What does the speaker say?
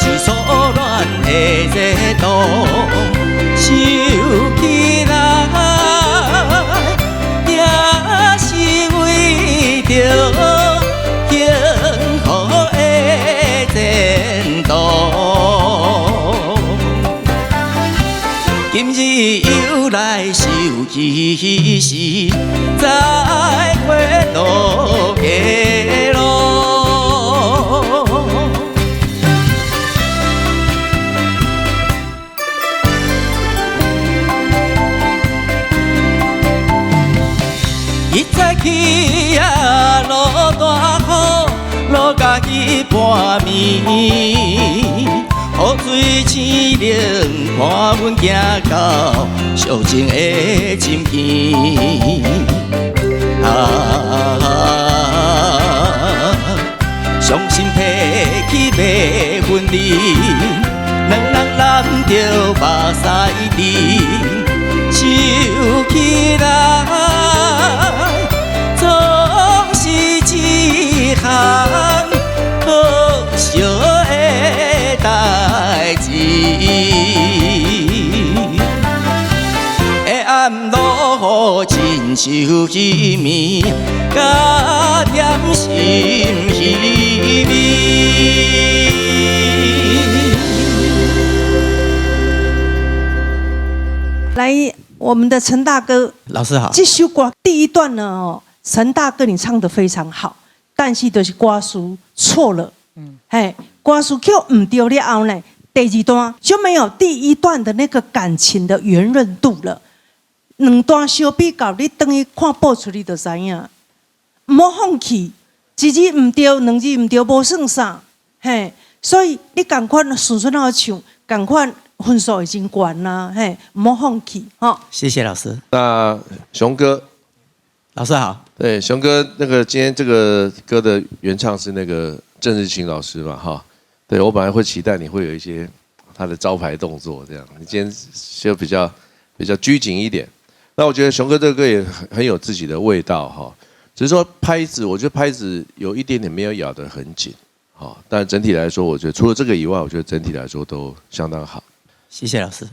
是初戀的前途。想起來，也是為著幸福的前途。今日又來想起時，再回落家路。一早起啊，落大雨，落甲彼半暝，雨水青冷，伴阮行到相情的針墘。啊，傷心提起欲分離，兩人攬著目屎滴，想起來，總是一項可惜的代誌。黑暗落雨，親像彼暝，佮甜心彼暝。來，我們的陳大哥，老師好。這首歌第一段呢，哦，陳大哥你唱得非常好，但是就是歌詞錯了，嘿，歌詞曲毋對了後呢，第二段就沒有第一段的那個感情的圓潤度了。兩段相比較，你轉去看播出你就知影，毋好放棄，一字毋對，兩字毋對，無算啥，嘿，所以你仝款順順好唱，仝款分數已經懸啦，嘿，毋好放棄，吼。謝謝老師。那熊哥，老師好。對，熊哥，那個今天這個歌的原唱是那個鄭日清老師嘛，哈。對，我本來會期待你會有一些他的招牌動作，這樣。你今天就比較拘謹一點。那我覺得熊哥這個歌也很有自己的味道，哈。只是說拍子，我覺得拍子有一點點沒有咬得很緊，哈。但整體來說，我覺得除了這個以外，我覺得整體來說都相當好。謝謝老師。